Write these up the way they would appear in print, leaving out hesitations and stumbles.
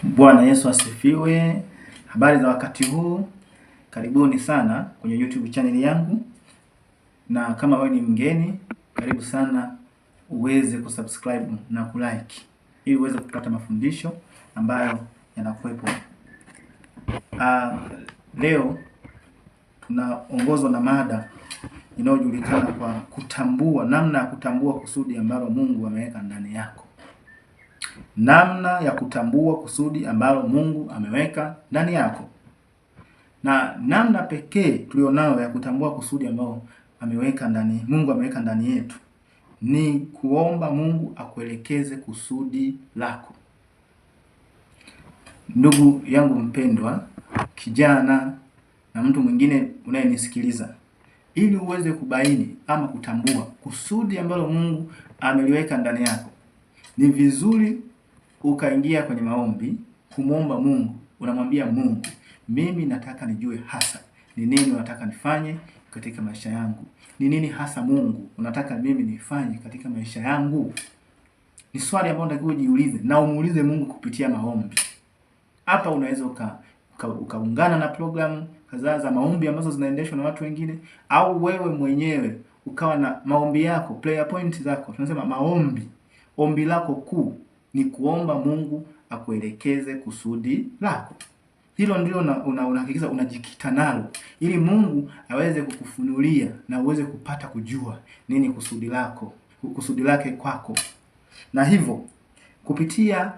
Bwana Yesu asifiwe. Habari za wakati huu, karibuni sana kwenye YouTube channel yangu, na kama wewe ni mgeni, karibu sana uweze kusubscribe na kulike ili uweze kupata mafundisho ambayo yanakuwepo. Leo tunaongozwa na mada inayojulikana kwa kutambua, namna ya kutambua kusudi ambalo Mungu ameweka ndani yako, namna ya kutambua kusudi ambalo Mungu ameweka ndani yako. Na namna pekee tulionayo ya kutambua kusudi ambalo ameweka ndani, Mungu ameweka ndani yetu ni kuomba Mungu akuelekeze kusudi lako. Ndugu yangu mpendwa, kijana na mtu mwingine unayenisikiliza, ili uweze kubaini ama kutambua kusudi ambalo Mungu ameliweka ndani yako, ni vizuri ukaingia kwenye maombi kumwomba Mungu. Unamwambia Mungu, mimi nataka nijue hasa ni nini unataka nifanye katika maisha yangu, ni nini hasa Mungu unataka mimi nifanye katika maisha yangu. Ni swali ambalo unatakiwa ujiulize na umuulize Mungu kupitia maombi. Hapa unaweza ukaungana na programu kadhaa za maombi ambazo zinaendeshwa na watu wengine, au wewe mwenyewe ukawa na maombi yako, prayer point zako. Tunasema maombi, ombi lako kuu ni kuomba Mungu akuelekeze kusudi lako. Hilo ndio unahakikisha unajikita nalo ili Mungu aweze kukufunulia na uweze kupata kujua nini kusudi lako, kusudi lake kwako. Na hivyo kupitia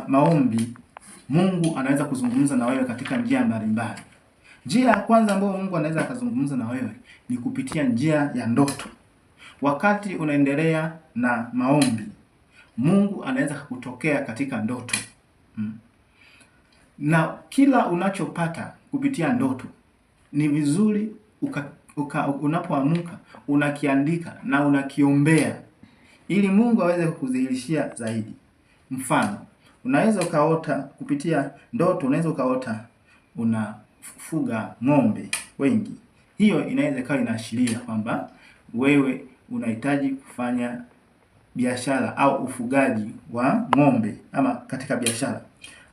maombi Mungu anaweza kuzungumza na wewe katika njia mbalimbali. Njia ya kwanza ambayo Mungu anaweza akazungumza na wewe ni kupitia njia ya ndoto. Wakati unaendelea na maombi, Mungu anaweza kukutokea katika ndoto. Na kila unachopata kupitia ndoto ni vizuri unapoamka unakiandika na unakiombea ili Mungu aweze kukudhihirishia zaidi. Mfano, unaweza ukaota kupitia ndoto, unaweza ukaota unafuga ng'ombe wengi. Hiyo inaweza ikawa inaashiria kwamba wewe unahitaji kufanya biashara au ufugaji wa ng'ombe ama katika biashara.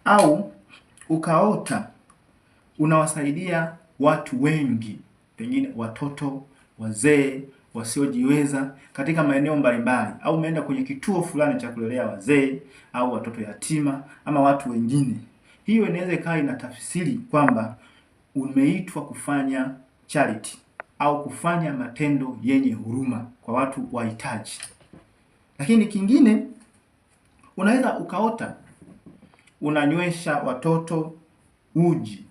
Au ukaota unawasaidia watu wengi, pengine watoto, wazee, wasiojiweza katika maeneo mbalimbali, au umeenda kwenye kituo fulani cha kulelea wazee au watoto yatima ama watu wengine. Hiyo inaweza ikawa inatafsiri kwamba umeitwa kufanya charity au kufanya matendo yenye huruma kwa watu wahitaji. Lakini kingine, unaweza ukaota unanywesha watoto uji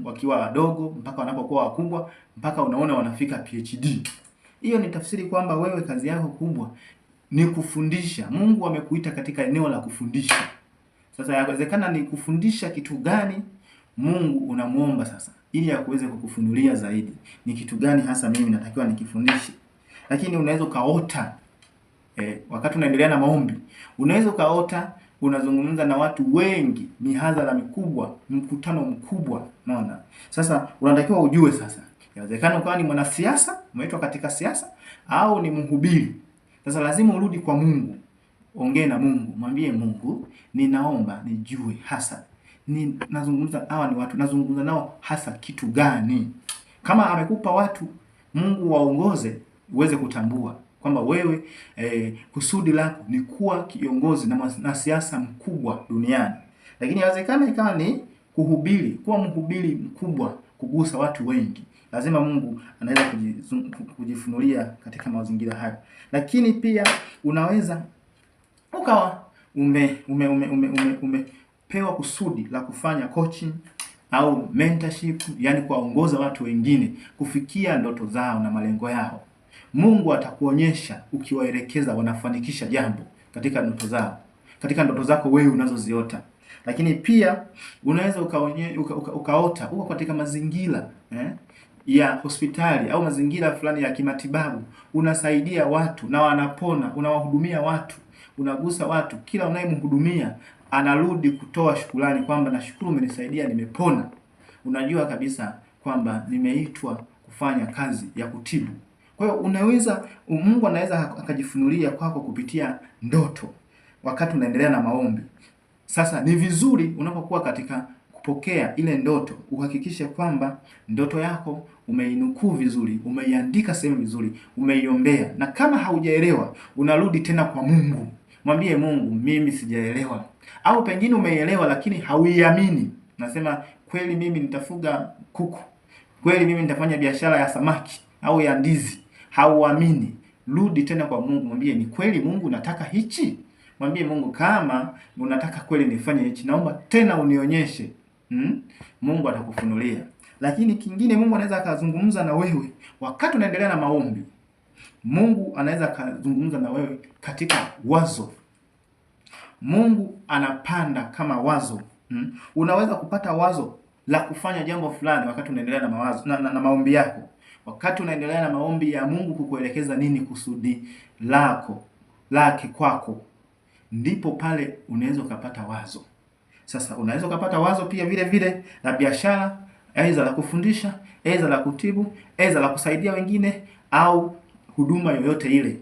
wakiwa wadogo mpaka wanapokuwa wakubwa mpaka unaona wanafika PhD. Hiyo ni tafsiri kwamba wewe kazi yako kubwa ni kufundisha. Mungu amekuita katika eneo la kufundisha. Sasa yawezekana ni kufundisha kitu gani? Mungu unamuomba sasa ili akuweze kukufunulia zaidi ni kitu gani hasa mimi natakiwa nikifundishe. Lakini unaweza ukaota wakati unaendelea na maombi, unaweza ukaota unazungumza na watu wengi, mihadhara mikubwa, mkutano mkubwa, unaona. Sasa unatakiwa ujue sasa, inawezekana ukawa ni mwanasiasa, umeitwa katika siasa, au ni mhubiri. Sasa lazima urudi kwa Mungu, ongee na Mungu, mwambie Mungu, ninaomba nijue hasa ni nazungumza hawa ni watu nazungumza nao hasa kitu gani. Kama amekupa watu, Mungu waongoze uweze kutambua kwamba wewe kusudi lako ni kuwa kiongozi na mwanasiasa mkubwa duniani. Lakini inawezekana ikawa ni kuhubiri, kuwa mhubiri mkubwa, kugusa watu wengi. Lazima Mungu anaweza kujifunulia katika mazingira hayo. Lakini pia unaweza ukawa umepewa kusudi la kufanya coaching au mentorship, yani kuwaongoza watu wengine kufikia ndoto zao na malengo yao. Mungu atakuonyesha ukiwaelekeza wanafanikisha jambo katika ndoto zao, katika ndoto zako wewe unazoziota. Lakini pia unaweza ukaota uko katika mazingira ya hospitali au mazingira fulani ya kimatibabu, unasaidia watu na wanapona, unawahudumia watu, unagusa watu, kila unayemhudumia anarudi kutoa shukrani kwamba nashukuru umenisaidia, nimepona. Unajua kabisa kwamba nimeitwa kufanya kazi ya kutibu. Kwa hiyo unaweza, Mungu anaweza akajifunulia kwako kupitia ndoto wakati unaendelea na maombi. Sasa ni vizuri unapokuwa katika kupokea ile ndoto uhakikishe kwamba ndoto yako umeinukuu vizuri, umeiandika sehemu vizuri, umeiombea, na kama haujaelewa unarudi tena kwa Mungu, mwambie Mungu, mimi sijaelewa. Au pengine umeielewa lakini hauiamini, nasema kweli mimi nitafuga kuku, kweli mimi nitafanya biashara ya samaki au ya ndizi, hauamini. Rudi tena kwa Mungu, mwambie ni kweli Mungu nataka hichi. Mwambie Mungu, kama unataka kweli nifanye hichi, naomba tena unionyeshe. Mungu atakufunulia. Lakini kingine, Mungu anaweza akazungumza na wewe wakati unaendelea na maombi. Mungu anaweza akazungumza na wewe katika wazo. Mungu anapanda kama wazo. Unaweza kupata wazo la kufanya jambo fulani wakati unaendelea na mawazo na maombi yako, wakati unaendelea na maombi ya Mungu kukuelekeza nini kusudi lako lake kwako, ndipo pale unaweza ukapata wazo. Sasa unaweza ukapata wazo pia vile vile la biashara, aidha la kufundisha, aidha la kutibu, aidha la kusaidia wengine au huduma yoyote ile,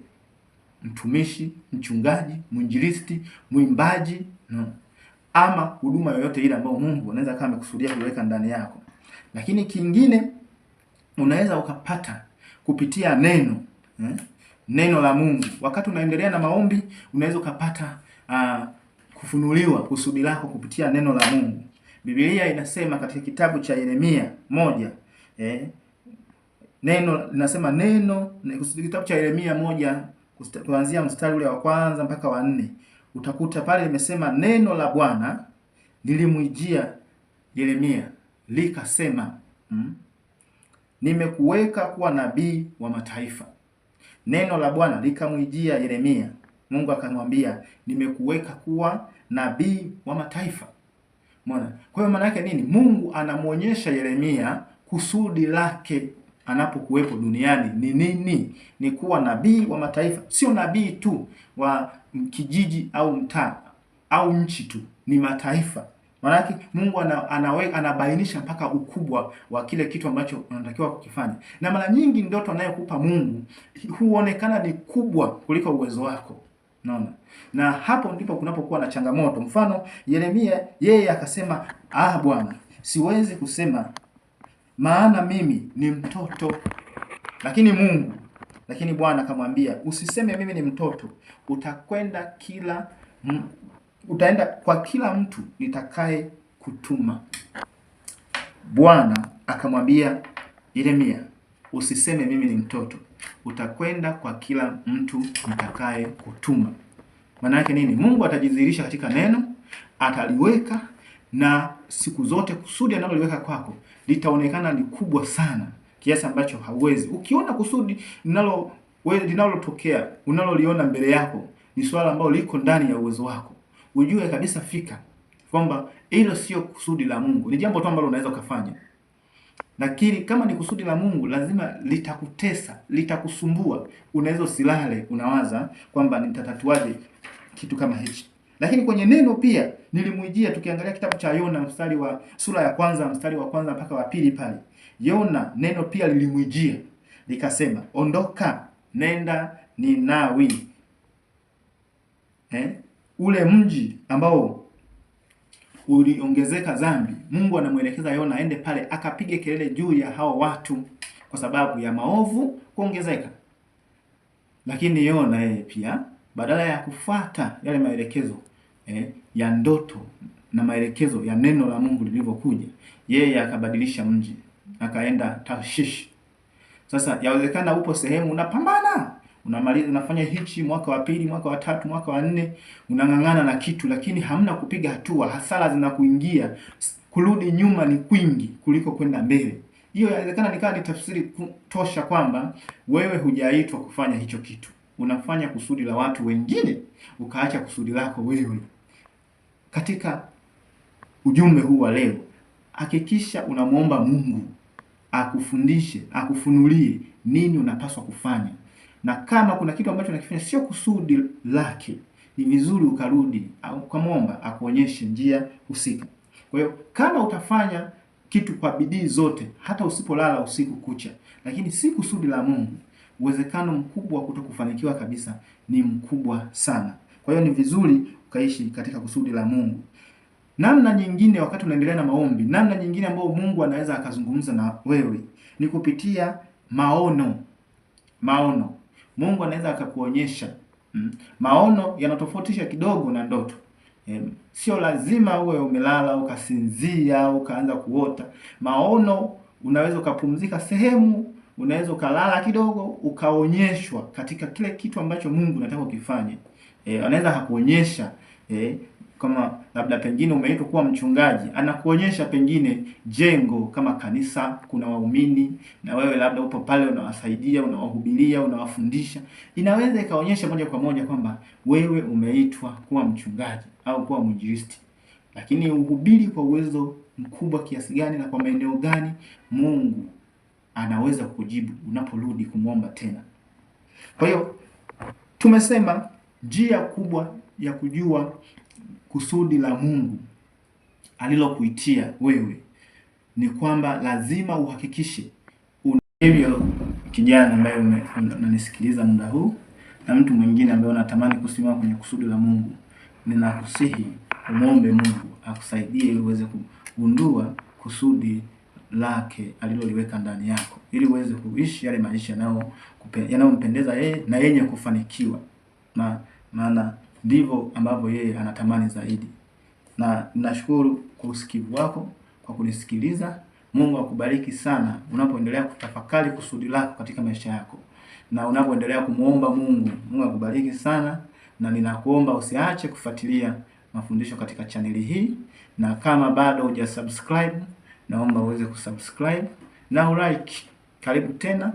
mtumishi, mchungaji, mwinjilisti, mwimbaji, no, ama huduma yoyote ile ambayo Mungu anaweza kama amekusudia kuiweka ndani yako. Lakini kingine unaweza ukapata kupitia neno, neno la Mungu. Wakati unaendelea na maombi unaweza ukapata kufunuliwa kusudi lako kupitia neno la Mungu. Biblia inasema katika kitabu cha Yeremia 1, neno linasema neno, kitabu cha Yeremia 1 kuanzia mstari ule wa kwanza mpaka wa 4, utakuta pale limesema neno la Bwana lilimwijia Yeremia likasema, nimekuweka kuwa nabii wa mataifa. Neno la Bwana likamwijia Yeremia, Mungu akamwambia nimekuweka kuwa nabii wa mataifa. Umeona? Kwa hiyo maana yake nini? Mungu anamuonyesha Yeremia kusudi lake anapokuwepo duniani ni nini? Ni kuwa nabii wa mataifa. Sio nabii tu wa kijiji au mtaa au nchi tu, ni mataifa. Maanake Mungu anabainisha mpaka ukubwa wa kile kitu ambacho unatakiwa kukifanya. Na mara nyingi ndoto anayokupa Mungu huonekana ni kubwa kuliko uwezo wako. Unaona? Na hapo ndipo kunapokuwa na changamoto. Mfano Yeremia yeye akasema, ah, Bwana, siwezi kusema maana mimi ni mtoto. Lakini Mungu, lakini Bwana akamwambia, usiseme mimi ni mtoto, utakwenda kila utaenda kwa kila mtu nitakaye kutuma. Bwana akamwambia Yeremia, usiseme mimi ni mtoto, utakwenda kwa kila mtu nitakaye kutuma. Maana yake nini? Mungu atajidhihirisha katika neno, ataliweka na siku zote kusudi analoliweka kwako litaonekana ni kubwa sana kiasi ambacho hauwezi. Ukiona kusudi linalotokea unaloliona mbele yako ni swala ambalo liko ndani ya uwezo wako, ujue kabisa fika kwamba hilo sio kusudi la Mungu, ni jambo tu ambalo unaweza ukafanya, lakini kama ni kusudi la Mungu lazima litakutesa, litakusumbua. Unaweza usilale unawaza kwamba nitatatuaje kitu kama hichi. Lakini kwenye neno pia nilimwijia, tukiangalia kitabu cha Yona mstari wa sura ya kwanza mstari wa kwanza mpaka wa pili pale Yona neno pia lilimwijia likasema, ondoka nenda Ninawi, ule mji ambao uliongezeka dhambi. Mungu anamwelekeza Yona aende pale akapige kelele juu ya hao watu kwa sababu ya maovu kuongezeka. Lakini Yona yeye pia badala ya kufuata yale maelekezo ya ndoto na maelekezo ya neno la Mungu lilivyokuja, yeye akabadilisha mji akaenda Tarshish. Sasa yawezekana upo sehemu unapambana, unamaliza, unafanya hichi mwaka wa pili, mwaka wa tatu, mwaka wa nne, unang'ang'ana na kitu lakini hamna kupiga hatua, hasara zinakuingia, kurudi nyuma ni kwingi kuliko kwenda mbele. Hiyo yawezekana nikawa ni tafsiri tosha kwamba wewe hujaitwa kufanya hicho kitu, unafanya kusudi la watu wengine ukaacha kusudi lako wewe. Katika ujumbe huu wa leo, hakikisha unamwomba Mungu akufundishe, akufunulie nini unapaswa kufanya, na kama kuna kitu ambacho unakifanya sio kusudi lake, ni vizuri ukarudi au ukamwomba akuonyeshe njia husika. Kwa hiyo kama utafanya kitu kwa bidii zote, hata usipolala usiku kucha, lakini si kusudi la Mungu, uwezekano mkubwa wa kutokufanikiwa kabisa ni mkubwa sana. Kwa hiyo ni vizuri ukaishi katika kusudi la Mungu. Namna nyingine, wakati unaendelea na maombi, namna nyingine ambayo Mungu anaweza akazungumza na wewe ni kupitia maono. Maono Mungu anaweza akakuonyesha. Maono yanatofautisha kidogo na ndoto. Sio lazima uwe umelala ukasinzia ukaanza kuota. Maono unaweza ukapumzika sehemu, unaweza ukalala kidogo ukaonyeshwa katika kile kitu ambacho Mungu anataka ukifanye. Anaweza akakuonyesha kama labda pengine umeitwa kuwa mchungaji, anakuonyesha pengine jengo kama kanisa, kuna waumini na wewe labda upo pale unawasaidia, unawahubiria, unawafundisha. Inaweza ikaonyesha moja kwa moja kwamba wewe umeitwa kuwa mchungaji au kuwa mwinjilisti, lakini uhubiri kwa uwezo mkubwa kiasi gani na kwa maeneo gani, Mungu anaweza kukujibu unaporudi kumwomba tena. Kwa hiyo tumesema njia kubwa ya kujua kusudi la Mungu alilokuitia wewe ni kwamba lazima uhakikishe hivyo. Kijana ambaye unanisikiliza muda huu na mtu mwingine ambaye unatamani kusimama kwenye kusudi la Mungu, ninakusihi umwombe Mungu akusaidie ili uweze kugundua kusudi lake aliloliweka ndani yako, ili uweze kuishi yale maisha yanayompendeza yeye na yenye kufanikiwa na maana ndivyo ambavyo yeye anatamani zaidi. Na nashukuru kwa usikivu wako, kwa kunisikiliza. Mungu akubariki sana unapoendelea kutafakari kusudi lako katika maisha yako na unapoendelea kumuomba Mungu. Mungu akubariki sana, na ninakuomba usiache kufuatilia mafundisho katika chaneli hii, na kama bado hujasubscribe, naomba uweze kusubscribe na ulike. Karibu tena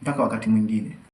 mpaka wakati mwingine.